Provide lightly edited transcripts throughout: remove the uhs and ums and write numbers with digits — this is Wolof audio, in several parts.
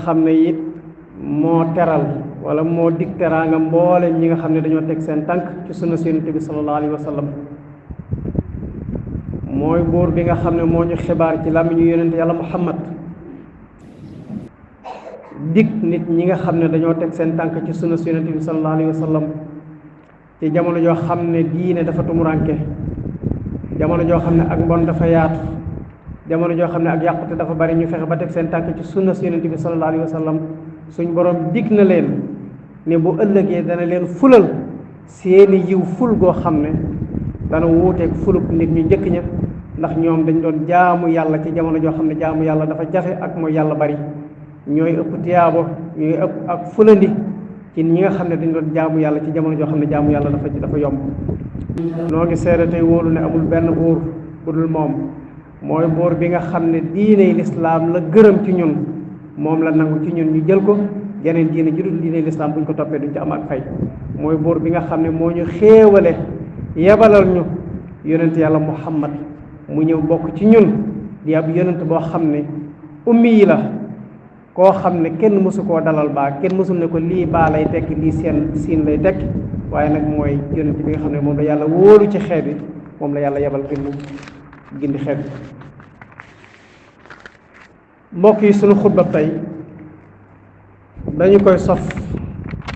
xam ne it moo teral wala moo dig teraanga mboolem ñi nga xam ne dañoo teg seen tànk ci sunna si Yonent bi sallallahu alayhi wa sallam mooy buur bi nga xam ne moo ñu xibaar ci làmmiñu yonent yàlla Muhammad dig nit ñi nga xam ne dañoo teg seen tànk ci sunna si Yonent bi sallallahu alayhi wa sallam ci jamono joo xam ne diine dafa tumuranke, jamono joo xam ne ak mbon dafa yaatu, jamono joo xam ne ak yàqute dafa bari, ñu fexe ba teg seen tànk ci sunna si Yonent bi sallallahu alayhi wa sallam suñ borom dig na leen ne bu ëllëgee dana leen fulal seeni yiw ful goo xam ne dana wuuteeg fuluk nit ñu njëkk ña, ndax ñoom dañ doon jaamu yàlla ci jamono joo xam ne jaamu yàlla dafa jafe ak mooy yàlla bari, ñooy ëpp tiyaabo ñooy ëpp ak fulandi ci ñi nga xam ne dañ doon jaamu yàlla ci jamono joo xam ne jaamu yàlla dafa yomb. noo ngi seede tey wóolu ne amul benn buur bu dul moom, mooy buur bi nga xam ne diiney lislaam la gërëm ci ñun, moom la nangu ci ñun ñu jël ko, yeneen diine ju dul diiney lislaam buñ ko toppee duñ ci am ak fay. mooy buur bi nga xam ne moo ñu xéewale yebalal ñu yonent yàlla Muhammad mu ñëw bokk ci ñun di ab yonent boo xam ne ummi yi la, koo xam ne kenn mësu koo dalal baa, kenn mësul ne ko lii baa lay tekki lii siin lay tekki, waaye nag mooy yonent bi nga xam ne moom la yàlla wóolu ci xeet bi, moom la yàlla yebal gindi xeet bi. mbokk yi, sunu xutbab tey dañu koy sof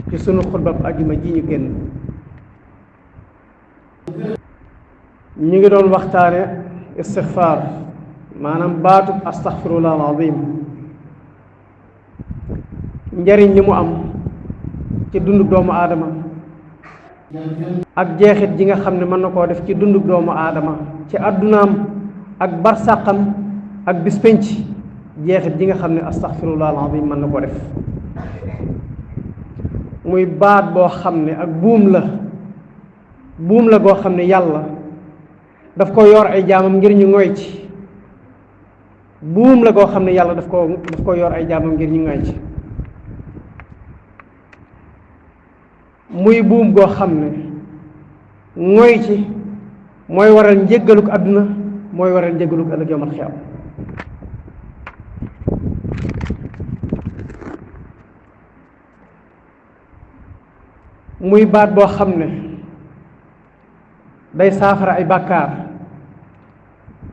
ci sunu xutbab ajuma ji ñu génn. ñu ngi doon waxtaane istixfaar, maanaam baatub astaxfirullah alazim, njariñ li mu am ci dundu doomu aadama ak jeexit ji nga xam ne mën na koo def ci dundu doomu aadama ci addunaam ak barsàqam ak bis penc, jeexit ji nga xam ne astaxfirullah alazim mën na koo def. muy baat boo xam ne ak buum la goo xam ne yàlla daf ko yor ay jaamam ngir ñu ngoy ci, buum la goo xam ne yàlla daf ko yor ay jaamam ngir ñu ngoy ci. muy buum goo xam ne ngoy ci mooy waral njéggaluk àdduna, mooy waral njéggaluk ëllëg yawmal xiyaam. muy baat boo xam ne day saafara ay bàkkaar,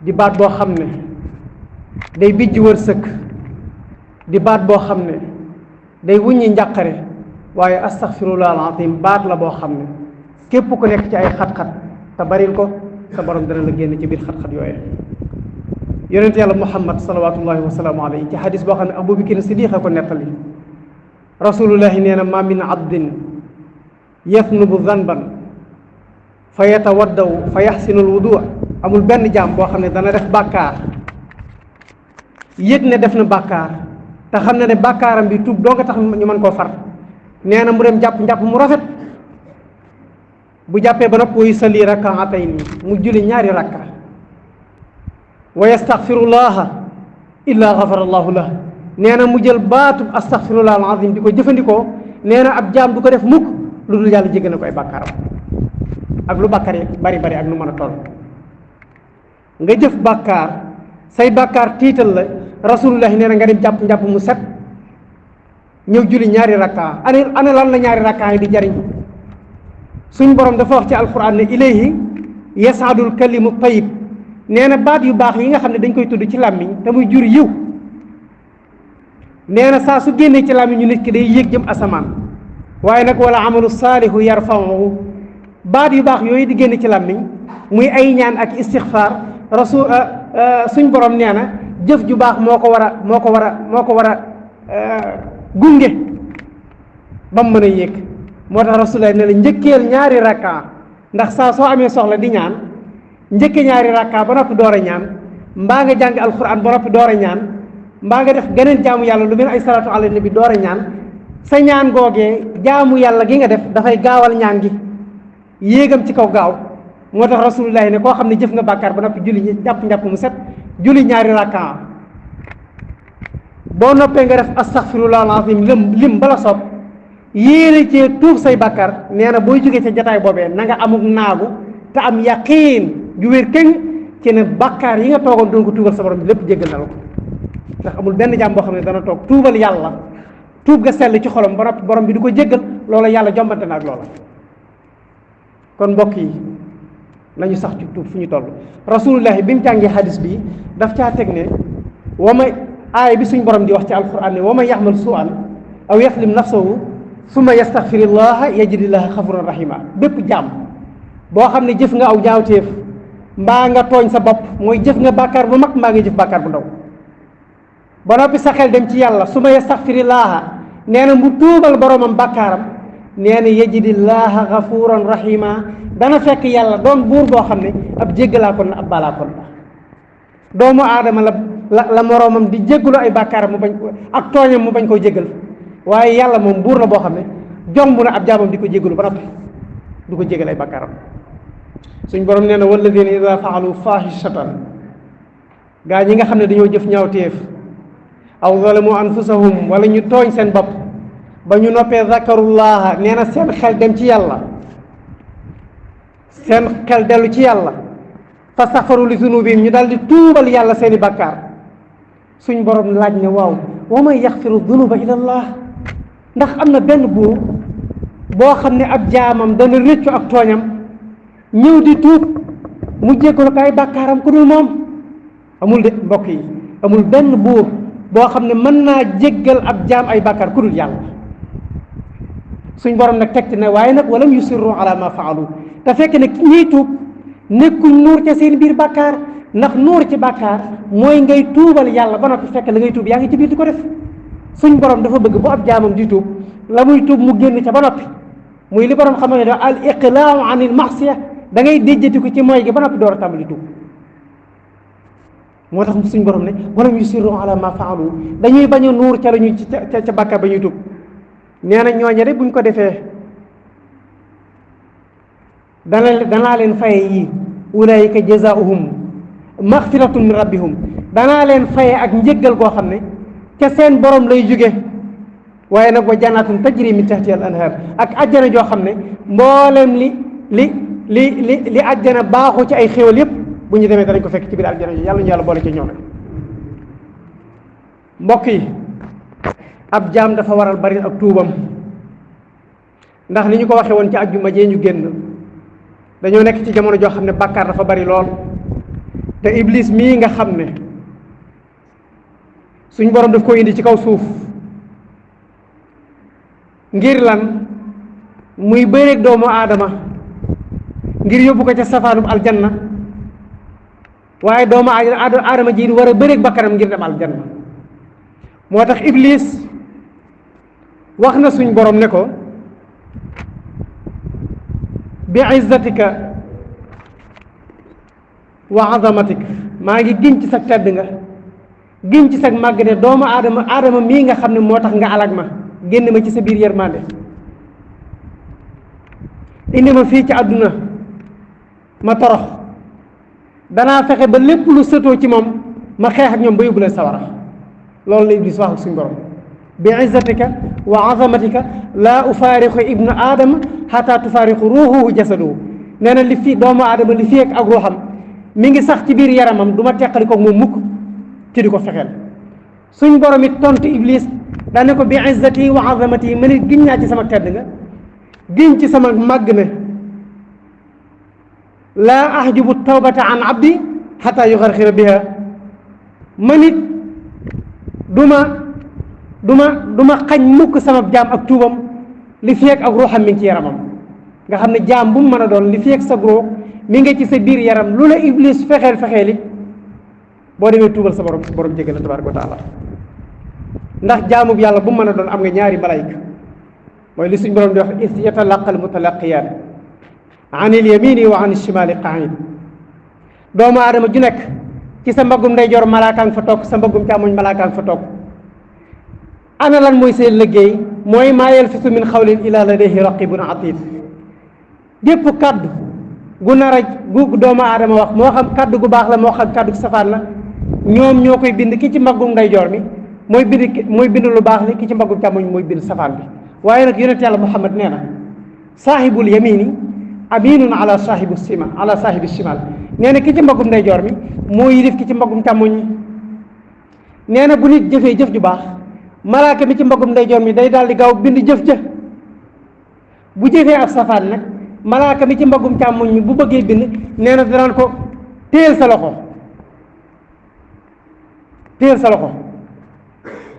di baat boo xam ne day bijj wërsëg, di baat boo xam ne day wuññi njàqare, waaye astaxfirullah alazim baat la boo xam ne képp ku nekk ci ay xat-xat te baril ko, sa borom dana la génn ci biir xat-xat yooye. yonent yàlla Muhammad salawatullahi wa salaamu alayhi ci xadis boo xam ne Abu Bakr Siddiq a ko nettali, rasulullahi nee na ma min abdin yasnubu zanban fa yatawaddaw fa yaxsinu alwudu, amul benn jaam boo xam ne dana def bàkkaar, yëg ne def na bàkkaar te xam ne bàkkaaram bi tuub doo nga tax ñu mën koo far, nee na mu dem jàpp mu rafet, bu jàppee ba nopp wa yusalli rakaatayni, mu julli ñaari rakka, wa yastaxfirullaha illa gafara allahu lah, nee na mu jël baatub astaxfirullah alazim di ko jëfandikoo, nee na ab jaam du ko def mukk lu dul yàlla jéggal na ko ay bàkkaaram ak lu bàkkaar yi bari bari ak nu mën a toll. nga jëf bàkkaar, say bàkkaar tiital la, rasulullah nee na nga dem jàpp mu set, ñëw julli ñaari rakka. ana lan la ñaari rakka yi di jariñ? suñ borom dafa wax ci alquran ne ilayhi yasaadul kalimu tayyib, nee na baat yu baax yi nga xam ne dañ koy tudd ci làmmiñ te muy jur yiw, nee na saa su génnee ci làmmiñ ñu nit ki day yéeg jëm asamaan. waaye nag wala amalu saalihu yarfa'uhu, baat yu baax yooyu di génn ci làmmiñ muy ay ñaan ak istixfaar, suñ borom nee na jëf ju baax moo ko war a gunge ba mu mën a yéeg. moo tax rasulullah ne la njëkkeel ñaari rakka, ndax saa soo amee soxla di ñaan njëkke ñaari rakka ba noppi door a ñaan, mbaa nga jàng alquran ba noppi door a ñaan, mbaa nga def geneen jaamu yàlla lu mel ay salaatu ala nabi door a ñaan, sa ñaan googee jaamu yàlla gi nga def dafay gaawal ñaan gi, yéegam ci kaw gaaw. moo tax rasulullah ne koo xam ne jëf nga bàkkaar ba noppi julli njàpp mu set, julli ñaari rakka, boo noppee nga def astaghfirullah alazim lim bala soob, yéene cee tuub say bàkkaar, nee na booy jógee ca jataay boobee na nga amuk naagu te am yaqiin ju wér kéng ci ne bàkkaar yi nga toogoon doon ko tuubal sa borom bi lépp jéggal na la ko. ndax amul benn jaam boo xam ne dana toog tuubal yàlla tuub ga sell ci xolam ba noppi borom bi du ko jéggal loola yàlla jombante na ak loola. kon mbokk yi nañu sax ci tuub fu ñu toll. rasulullahi bi mu jàngee hadis bi daf caa teg ne aaya bi suñ borom di wax ci alquran ne wa man yaxmal suan aw yaxlim nafsahu summa yastaxfirillaha yajidillaha xafuran rahima. bépp jaam boo xam ne jëf nga aw ñaawteef mbaa nga tooñ sa bopp mooy jëf nga bàkkaar bu mag mbaa nga jëf bàkkaar bu ndaw ba noppi sa xel dem ci yàlla summa yastaxfirillaha nee na mu tuubal boromam bàkkaaram nee na yajidillaha xafuran rahima dana fekk yàlla doon buur boo xam ne ab jéggalaakoon na ab balaakoon la. doomu aadama la moroomam di jéggalu ay bàkkaaram mu bañ ak tooñam mu bañ koo jéggal waaye yàlla moom buur la boo xam ne jomb na ab jaamam di ko jéggalu ba noppi du ko jéggal ay bàkkaaram. suñ borom nee na walladina ida faalu fahishatan gaa ñi nga xam ne dañoo jëf ñaawteef aw zalamu anfusahum wala ñu tooñ seen bopp ba ñu noppee zakarullaha nee na seen xel dem ci yàlla seen xel dellu ci yàlla fastaxfaru li zunubihim ñu daal di tuubal yàlla seeni bàkkaar suñ borom laaj ne waaw wa man yaxfiru dunuba ila allah ndax am na benn buur boo xam ne ab jaamam dana rëccu ak tooñam ñëw di tuub mu jéggalu ko ay bàkkaaram ku dul moom amul de mbokk yi amul benn buur boo xam ne mën naa jéggal ab jaam ay bàkkaar ku dul yàlla. suñ borom nag teg ci ne waaye nag walam yusirru ala ma faalu te fekk ne ñiy tuub nekkuñ nuur ca seen biir bàkkaar ndax nuur ci bàkkaar mooy ngay tuubal yàlla ba noppi fekk la ngay tuub yaa ngi ci biir di ko def. suñ borom dafa bëgg bu ab jaamam di tuub la muy tuub mu génn ca ba noppi muy li borom xam ne al iqlaau anil maxsiya da ngay déjjati ko ci mooy gi ba noppi door a tàmbali tuub. moo tax suñ borom ne walam yusirru ala ma faalu dañuy bañ a nuur ca la ñuy ca bàkkaar ba ñuy tuub. nee na ñooñe de buñ ko defee danaa leen faye yi ulaayika jazaauhum maxfiratun min rabbihum danaa leen faye ak njëggal goo xam ne ca seen borom lay jóge waaye nag wa jannaatun tajri min tahtiha al anhar ak ajjana joo xam ne mboolem li ajjana baaxu ci ay xéwal yépp bu ñu demee danañ ko fekk ci biir ajjana yi yàlla ñu yàlla boole ci ñoom. mbokk yi ab jaam dafa waral bari ak tuubam ndax ni ñu ko waxee woon ci àjjuma jee ñu génn dañoo nekk ci jamono joo xam ne bàkkaar dafa bari lool te iblis mii nga xam ne suñ borom daf ko indi ci kaw suuf ngir lan muy bëreeg doomu aadama ngir yóbbu ko ca safaanub aljanna waaye doomu aadama ji war a bëreeg bakkanam ngir dem aljanna. moo tax iblis wax na suñ borom ne ko bi izzatika wa azamatik maa ngi giñ ci sa tedd nga giñ ci sa màgg ne doomu aadama mii nga xam ne moo tax nga alag ma génn ma ci sa biir yërmande indi ma fii ci àdduna ma torox danaa fexe ba lépp lu sëtoo ci moom ma xeex ak ñoom ba yóbbu leen sawara. loolu la iblis wax ak suñu borom bi izzatika wa azamatika laa ufaariqu ibnu aadama xataa tufaariqu ruuhuhu jasaduhu nee na li fi doomu aadama li fi ak ruuxam mi ngi sax ci biir yaramam du ma teqali ko moom mukk ci di ko fexeel. suñ borom it tontu iblis daane ko bi izzati wa azamati ma ne giñ naa ci sama tedd nga giñ ci sama màgg ne laa ahjubu tawbata an abdi xataa yuxarxira biha man it duma xañ mukk sama jaam ak tuubam li feek ak ruuxam mi ngi ci yaramam nga xam ne jaam bu mu mën a doon li feek sa ruux mi ngi ci sa biir yaram lu la iblis fexeel it boo demee tuubal sa borom jégal la tabaaraka wa taala. ndax jaamub yàlla bu mu mën a doon am nga ñaari malayka mooy li suñ borom di wax is yatalaqa al mutalaqiyaan an il yamini wa an il shimali qaid. doomu aadama ju nekk ci sa mbaggum ndeyjoor malaakaan fa toog sa mbaggum càmmoñ malaakaan fa toog ana lan mooy seen liggéey mooy maa yalfisu min xawlin illa ladayhi raqibun atid. gépp kaddu gu nar a gu doomu aadama wax moo xam kaddu gu baax la moo xam kaddu gu safaan la ñoom ñoo koy bind ki ci mbaggum ndeyjoor mi mooy bind lu baax li ki ci mbaggum càmmoñ mooy bind safaan bi. waaye nag yonent yàlla Muhammad nee na saahibul yamini aminun ala saahibi shimal nee na ki ci mbaggum ndeyjoor mi moo yilif ki ci mbaggum càmmoñ mi nee na bu nit jëfee jëf ju baax malaaka mi ci mbagum ndeyjoor mi day daal di gaaw bind jëf ja. bu jëfee ab safaan nag malaaka mi ci mbagum càmmoñ mi bu bëggee bind nee na danaan ko téyel sa loxo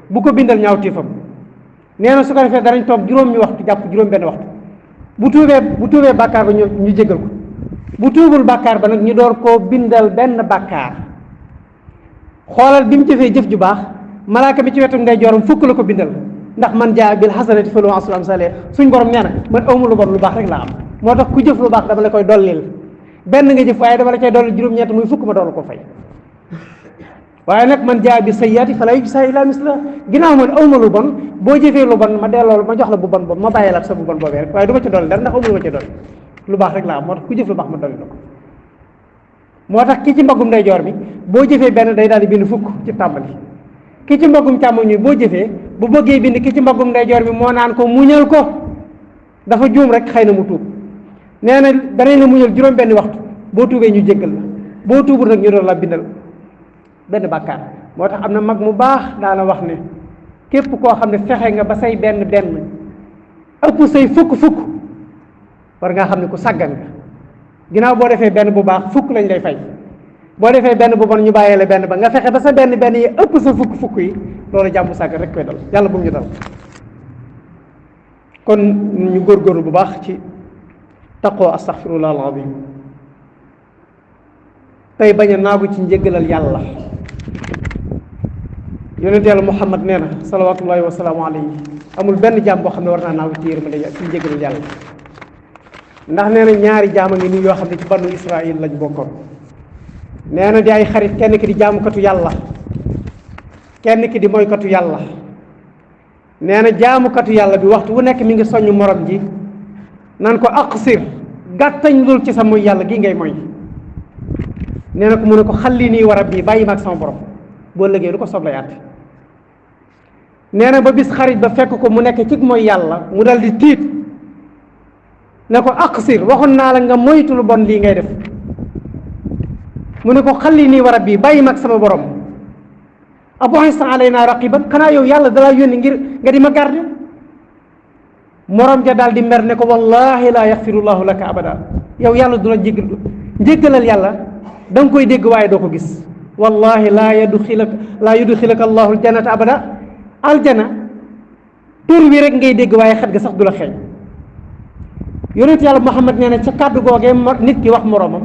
bu ko bindal ñaaw tiifam. nee na su ko defee danañ toog juróomi waxtu jàpp juróom benn waxtu bu tuubee bàkkaar ba ñu jégal ko. bu tuubul bàkkaar ba nag ñu door koo bindal benn bàkkaar. xoolal bi mu jëfee jëf ju baax malaaka mi ci wetu ndeyjooram fukk la ko bindal ndax man jaa bil hasanati falahu ashru amsaalihaa suñ borom nee na man awma lu bon lu baax rek laa am. moo tax ku jëf lu baax dama la koy dollil benn nga jëf waaye dama la cay dolli juróom-ñett muy fukk ma doon ko fay. waaye nag man jaa bi sayyi'ati falaa yujzaa illaa mislahaa ginnaaw man awma lu bon boo jëfee lu bon ma delloo ma jox la bu bon boobu ma bàyyi la ak sa bu bon boobee rek waaye du ma ci dolli dara ndax awma lu ma ci dolli lu baax rek laa am. moo tax ku jëf lu baax ma dolli la ko. moo tax ki ci mbagum ndeyjoor bi boo jëfee benn day daal di bind fukk ci tàmbali ki ci mbagum càmmoñ bi boo jëfee bu bëggee bind ki ci mbagum ndeyjoor bi moo naan ko muñal ko dafa juum rek xëy na mu tuub. nee na danañ la muñal juróom benn waxtu boo tuubee ñu jéggal la boo tuubul nag ñu doon la bindal benn bàkkaar. moo tax am na mag mu baax daana wax ne képp koo xam ne fexe nga ba say benn ëpp say fukk war ngaa xam ne ku sàggan nga. ginnaaw boo defee benn bu baax fukk lañ lay fay boo defee benn bu bon ñu bàyyee la benn ba nga fexe ba sa benn yi ëpp sa fukk yi loolu jàmm sàggan rek koy dal yàlla bu mu ñu dal. kon ñu góorgóorlu bu baax ci taqoo astaghfirullah alazim tey bañ a naagu ci njëggalal yàlla. yonent yàlla Muhammad nee na salawatullahi wa salaamu alayhi amul benn jaam boo xam ne war naa naagu ci yërmande ci njëggalal yàlla. ndax nee na ñaari jaam a ngi nii yoo xam ne ci banu Israil lañ bokkoon. nee na di ay xarit kenn ki di jaamukatu yàlla kenn ki di moykatu yàlla. nee na jaamukatu yàlla bi waxtu wu nekk mi ngi soññ morom ji nan ko aqsir gàttañ lul ci sa moy yàlla gi ngay moy. nee na ko mu ne ko xalli nii wa rabbi bàyyi ma ak sama borom boo lëgee lu ko sob lay àtte. nee na ba bis xarit ba fekk ko mu nekk ci mooy yàlla mu dal di tiit ne ko aqsir waxoon naa la nga moytu lu bon lii ngay def. mu ne ko xalli nii wa rabbi bàyyi ma ak sama borom abu'isa alaynaa raqiban xanaa yow yàlla dalaa yónni ngir nga di ma garde. morom ja daal di mer ne ko wallahi laa yaxfirullahu laka abada yow yàlla du la njéggalal yàlla da nga koy dégg waaye doo ko gis. wallahi laa yudxilaka allahu aljannata abada aljana tur wi rek ngay dégg waaye xet ga sax du la xeeñ. yonent yàlla Muhammad nee na ca kàddu googee nit ki wax moromam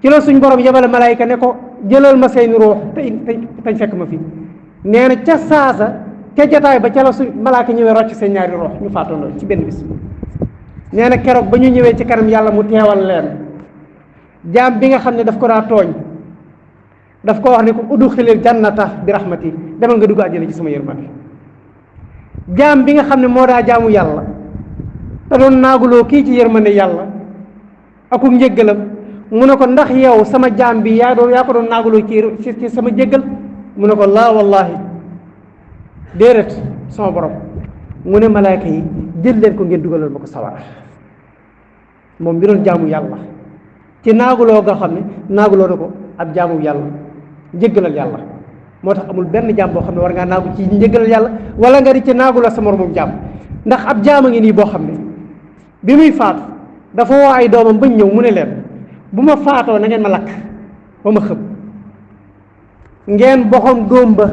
ci la suñ borom yebale malaayika ne ko jëlal ma seeni ruux te fekk ma fi. nee na ca saasa ca jataay ba ca la suñ malaaka ñëwee rocc seen ñaari ruux ñu faatandoo ci benn bis. nee na keroog ba ñu ñëwee ci kanam yàlla mu teewal leen jaam bi nga xam ne daf ko daa tooñ daf ko wax ne ko udxilil jannata bi rahmati demal nga dugg àjjana ci sama yërmande. jaam bi nga xam ne moo daa jaamu yàlla te doon naaguloo kii ci yërmande yàlla akuk njéggalam mu ne ko ndax yow sama jaam bi yaa ko doon naaguloo ci sama jéggal mu ne ko laa wallahi déedéet sama borom. mu ne malaayka yi jël leen ko ngeen dugalal ma ko sawara. moom bi doon jaamu yàlla ci naaguloo nga xam ne naaguloo na ko ab jaamu yàlla njéggalal yàlla. moo tax amul benn jaam boo xam ne war ngaa naagu ci njéggalal yàlla wala nga di ci naaguloo sa moromum jaam. ndax ab jaam a ngi nii boo xam ne bi muy faatu dafa woo ay doomam bañ ñëw mu ne leen bu ma faatoo na ngeen ma lakk ba ma xëm ngeen boxom dóom ba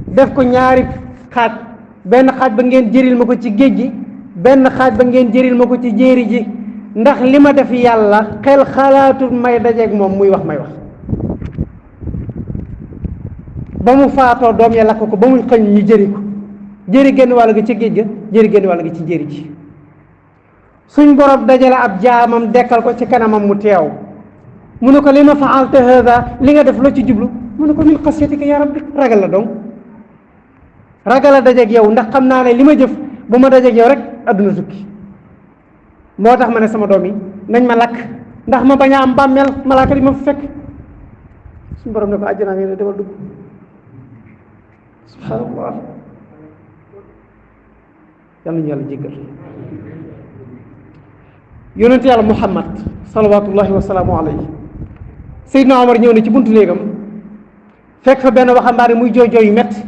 def ko ñaari xaaj benn xaaj ba ngeen jëril ma ko ci géej gi benn xaaj ba ngeen jëril ma ko ci jéeri ji ndax li ma def yàlla xel xalaatul may dajeeg moom muy wax may wax. ba mu faatoo doom ya lakk ko ba muy xëñ ñu jëri ko jëri génn wàll gi ci géej ga jëri génn wàll gi ci jéeri ji. suñ borom dajale ab jaamam dekkal ko ci kanamam mu teew mu ne ko li ma faalta hada li nga def loo ci jublu mu ne ko min xasyatika ya rabbi ragal la dong ragal a dajeeg yow ndax xam naa ne li ma jëf bu ma dajeeg yow rek adduna tukki. moo tax ma ne sama doom yi nañ ma lakk ndax ma bañ a am bàmmeel malaaka di ma fa fekk. suñ borom ne ko àjjana ngeen demal dugg. subhanallah yal nañu yàlla jéggal. yonent yàlla Muhammad salawatullahi wa salaamu alayhi Seydina Omar ñëw na ci buntu néegam fekk fa benn waxambaane muy jooy jooy yu métti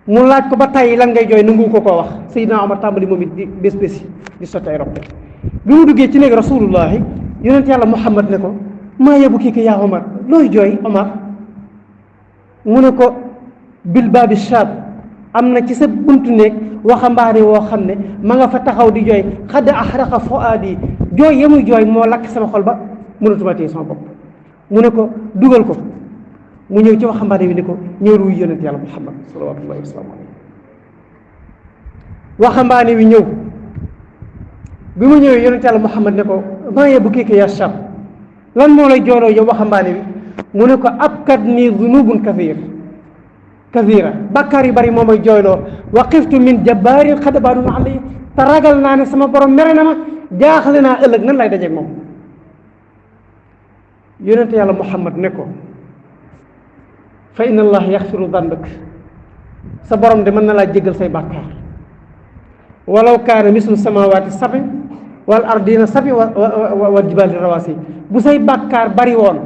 mu laaj ko ba tàyyi lan ngay jooy nangu ko koo wax. Seydina Omar tàmbali moom it di bés bési di sotti ay roq bi mu duggee ci néeg rasulullahi yonent yàlla Muhammad ne ko maa yebu kii ki yaa Omar looy jooy Omar mu ne ko bil baabi shaab am na ci sa buntu néeg waxambaane woo xam ne ma nga fa taxaw di jooy xad ahraqa fuaadi jooy yamuy jooy moo lakk sama xol ba mënatuma téye sama bopp. mu ne ko dugal ko mu ñëw ci waxambaane bi ni ko ñëw wuy yonent yàlla Muhammad sallallahu alayhi wa sallam. waxambaane bi ñëw bi mu ñëwee yonent yàlla Muhammad ne ko maa yebu kii ki yaa shaab lan moo lay jooloo yow waxambaane bi mu ne ko abkat nii zunubun kathira bàkkaar yu bari moo may jooyloo wa xiftu min jabbaarin xadabaanun alay te ragal naa ne sama borom mere na ma jaaxle naa ëllëg nan lay dajeeg moom. yonent yàlla Muhammad ne ko fa inna allah yaxfiru danbak sa borom de mën na laa jéggal say bàkkaar walaw kaana mislu samawaati sabi wal ardina sabi wa jibaali rawaasi bu say bàkkaar bari woon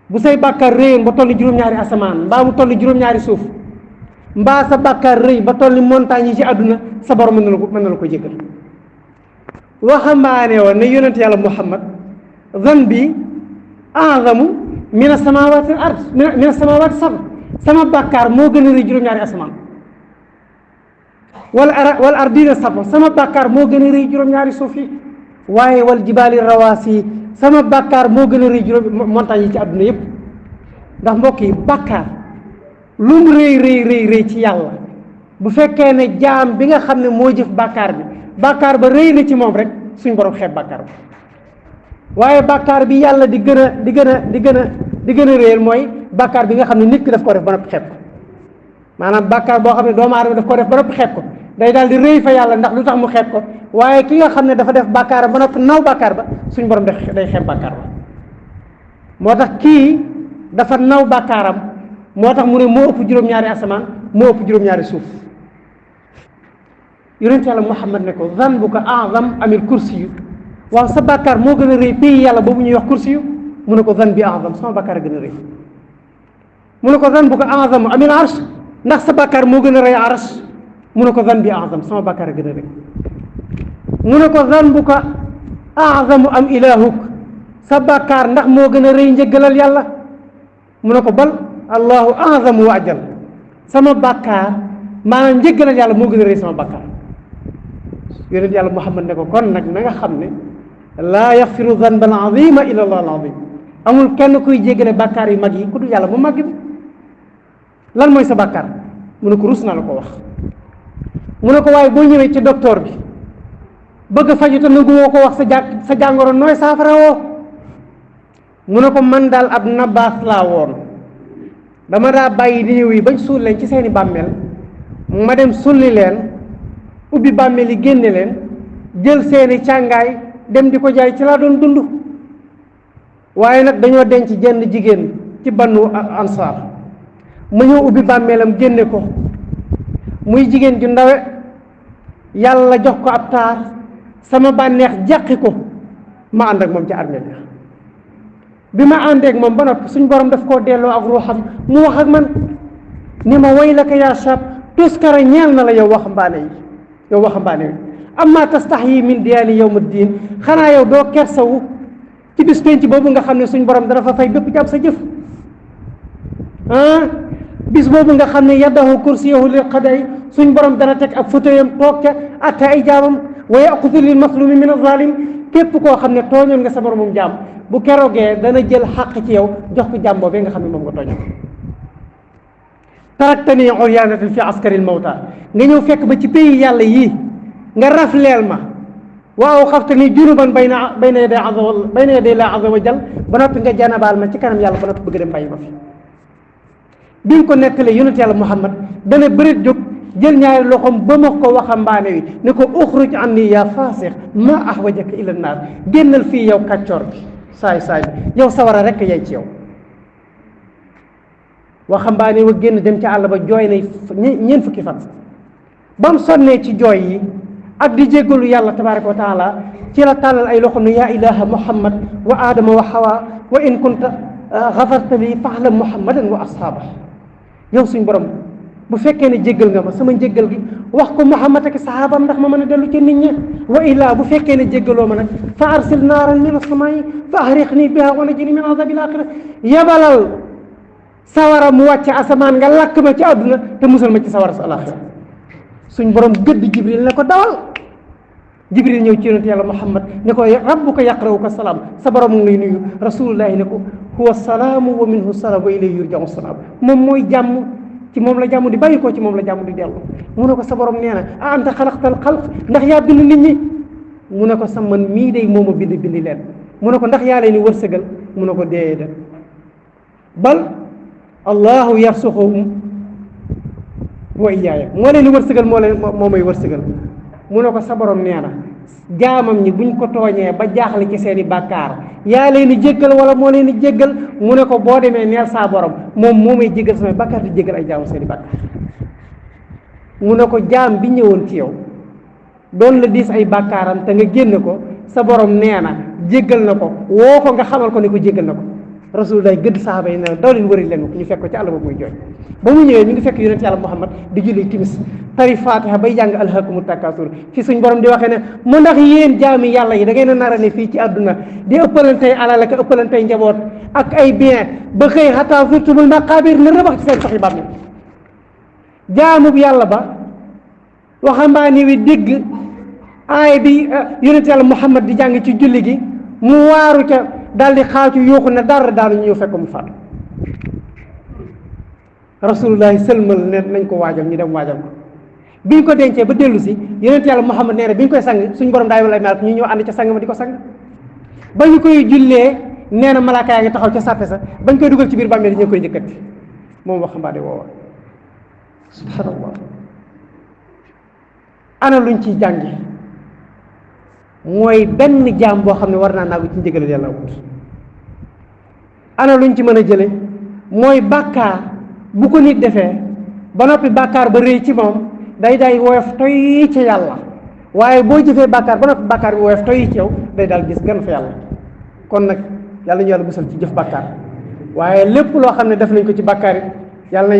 bu say bàkkaar réyoon ba toll ni juróom-ñaari asamaan mbaa mu toll ni juróom-ñaari suuf mbaa sa bàkkaar rëy ba toll ni montagne yi ci àdduna sa borom mën na la ko jéggal. waxambaane woon ne yonent yàlla Muhammad zanbi a'zamu mina samaawaati ard mina samaawaati sab sama bàkkaar moo gën a rëy juróom-ñaari asamaan wal ardina sab sama bàkkaar moo gën a rëy juróom-ñaari suuf yi waaye wal jibaali rawaasi sama bàkkaar moo gën a rëy juróom montagne yi ci àdduna yépp. ndax mbokk yi bàkkaar lu mu rëy ci yàlla bu fekkee ne jaam bi nga xam ne moo jëf bàkkaar ba rëy na ci moom rek suñ borom xeeb bàkkaar ba. waaye bàkkaar bi yàlla di gën a réel mooy bàkkaar bi nga xam ne nit ki daf ko def ba noppi xeeb ko maanaam bàkkaar boo xam ne doomu aadama daf ko def ba noppi xeeb ko day daal di rëy fa yàlla ndax lu tax mu xeeb ko. waaye ki nga xam ne dafa def bàkkaaram ba noppi naw bàkkaar ba suñ borom day xeeb bàkkaar ba. moo tax kii dafa naw bàkkaaram moo tax mu ne moo ëpp juróom-ñaari asamaan moo ëpp juróom-ñaari suuf. yonent yàlla Muhammad ne ko zanbuka a'zam amil kursi yu waaw sa bàkkaar moo gën a rëy pays yàlla boobu ñuy wax kursi yu mu ne ko zan bi a'zam sama bàkkaar a gën a rëy. mu ne ko zanbuka a'zam amil arsh ndax sa bàkkaar moo gën a rëy arsh mu ne ko zan bi a'zam sama bàkkaar a gën a rëy. mu ne ko zanbuka a'zamu am ilahuk sa bàkkaar ndax moo gën a rëy njëggalal yàlla mu ne ko bal allahu a'zamu wa ajal sama bàkkaar maanaam njëggalal yàlla moo gën a rëy sama bàkkaar. yonent yàlla Muhammad ne ko kon nag na nga xam ne laa yaxfiru zanban azima illa allah al azim amul kenn kuy jéggale bàkkaar yu mag yi ku dul yàlla mu màgg bi. lan mooy sa bàkkaar mu ne ko rus naa la ko wax. mu ne ko waaye boo ñëwee ci docteur bi bëgg faju te nangu woo ko wax sa jàngoro nooy saafara woo. mu ne ko man daal ab nabaas laa woon dama daa bàyyi néew yi bañ suul leen ci seeni bàmmeel ma dem sulli leen ubbi bàmmeel yi génne leen jël seeni càngaay dem di ko jaay ci laa doon dund. waaye nag dañoo denc jenn jigéen ci bannu ansaar ma ñëw ubbi bàmmeelam génne ko muy jigéen ju ndawe yàlla jox ko ab taar sama bànneex jàqi ko ma ànd ak moom ci armeel bi ma àndeek moom ba noppi suñ borom daf koo delloo ak ruuxam mu wax ak man ni ma waylaka yaa shab tuskara ñeel na la yow waxambaane yi amma tastaxyi min diyaani yawma diin xanaa yow doo kersawu ci bis penc boobu nga xam ne suñ borom dana fa fay bépp jàpp sa jëf bis boobu nga xam ne yaddahu kursiyahu lil qaday suñ borom dana teg ak fauteuilam toog ca atte ay jaamam wa yaqudu lil maslumi min azalim képp koo xam ne tooñoon nga sa moromum jaam bu keroogee dana jël xàq ci yow jox ko jaam boobee nga xam ne moom nga tooñoon. taraktani uryanatan fi askaril mawta nga ñëw fekk ba ci pays yàlla yii nga rafleel ma waaw xafta ni junuban bayna yaday la azza wa jal ba noppi nga janabaal ma ci kanam yàlla ba noppi bëgg dem bàyyi ma fi. bi nga ko nettalee yonent yàlla Muhammad dana bërit jóg jël ñaari loxoom ba ma ko waxambaane wi ne ko uxruj anni yaa faasix ma ahwajaka ila naar génnal fii yow kàccoor bi saay bi yow sawara rek yay ci yow. waxambaane wa génn dem ci àll ba jooy na ñeent fukki fan ba mu sonnee ci jooy yi ak di jéggalu yàlla tabaraka wa taala ci la tàllal ay loxo ne yaa ilaha muhammad wa adama wa hawa wa in kunta xafarta li fa'lam muhammadan wa ashaaba yow suñ borom bu fekkee ne jéggal nga ma sama njéggal gi wax ko muhammad ak sahaabam ndax ma mën a dellu ci nit ñi wa illaa bu fekkee ne jéggaloo ma nag fa arsil naaran min as-samaa'i fa ahriqni biha wa najini min azabil aaxira yabalal sawara mu wàcce asamaan nga lakk ma ci àdduna te musal ma ci sawara sa alaxira suñ borom gëdd jibril ne ko dawal jibril ñëw ci yonent yàlla muhammad ne ko rabbuka yaqra'uka salaam sa borom mu ngi lay nuyu rasulullahi ne ko huwa salaamu wa minhu salaam wa ilayhi yurja'u salaam moom mooy jàmm ci moom la jàmm di bàyyi ko ci moom la jàmm di dellu mu ne ko sa borom nee na a anta xalaqtal xalq ndax yaa bind nit ñi mu ne ko sa man mii day mooma bind leen mu ne ko ndax yaa leen di wërsëgal mu ne ko déedéet bal allahu yarsuquhum wa iyaaya moo leen di wërsëgal moo may wërsëgal mu ne ko sa borom nee na jaamam ñi buñ ko tooñee ba jaaxle ci seen i bàkkaar yaa leen di jéggal wala moo leen di jéggal mu ne ko boo demee neel saa borom moom moo may jéggal samay bàkkaar di jéggal ay jaamu seen i bàkkaar mu ne ko jaam bi ñëwoon ci yow doon la diis ay bàkkaaram te nga génn ko sa borom nee na jéggal na ko woo ko nga xamal ko ne ko jéggal na ko rasulullah gëdd saxaaba yi ne daw leen wëri leen ko ñu fekk ko ci àll ba muy jooy ba mu ñëwee ñu ngi fekk yonent yàlla muhammad di julli timis tari fatiha bay jàng alhaakumu takaasur fi suñ borom di waxee ne mu ndax yéen jaami yàlla yi da ngay na nara ne fii ci àdduna di ëppalantey alal ak ëppalantey njaboot ak ay bien ba xëy xataa zurtumul maqaabir ne rëbax ci seen soxi bàmmeel jaamub yàlla ba waxambaane wi dégg aay bi yonent yàlla muhammad di jàng ci julli gi mu waaru ca daal di xaacu yuuxu ne dara daanu ñu ñëw fekk mu faatu rasulullahi sëlmal ne nañ ko waajal ñu dem waajal ko bi ñu ko dencee ba dellu si yonent yàlla muhammad nee na bi ñu koy sang suñ borom daay wala mel ñu ñëw ànd ca sang ma di ko sang ba ñu koy jullee nee na malaaka yaa ngi taxaw ca sàppe sa bañ koy dugal ci biir bàmmeel yi ñu koy njëkkati moom waxambaane woowa subhanallah ana luñ ciy jànge mooy benn jaam boo xam ne war naa naagu ci njëgalal yàlla amut ana luñ ci mën a jële mooy bàkkaar bu ko nit defee ba noppi bàkkaar ba rëy ci moom day woyof toy ca yàlla waaye boo jëfee bàkkaar ba noppi bàkkaar bi woyof toy ci yow day daal gis gën fa yàlla kon nag yàlla ñu yàlla musal ci jëf bàkkaar waaye lépp loo xam ne def nañ ko ci bàkkaar it yàlla na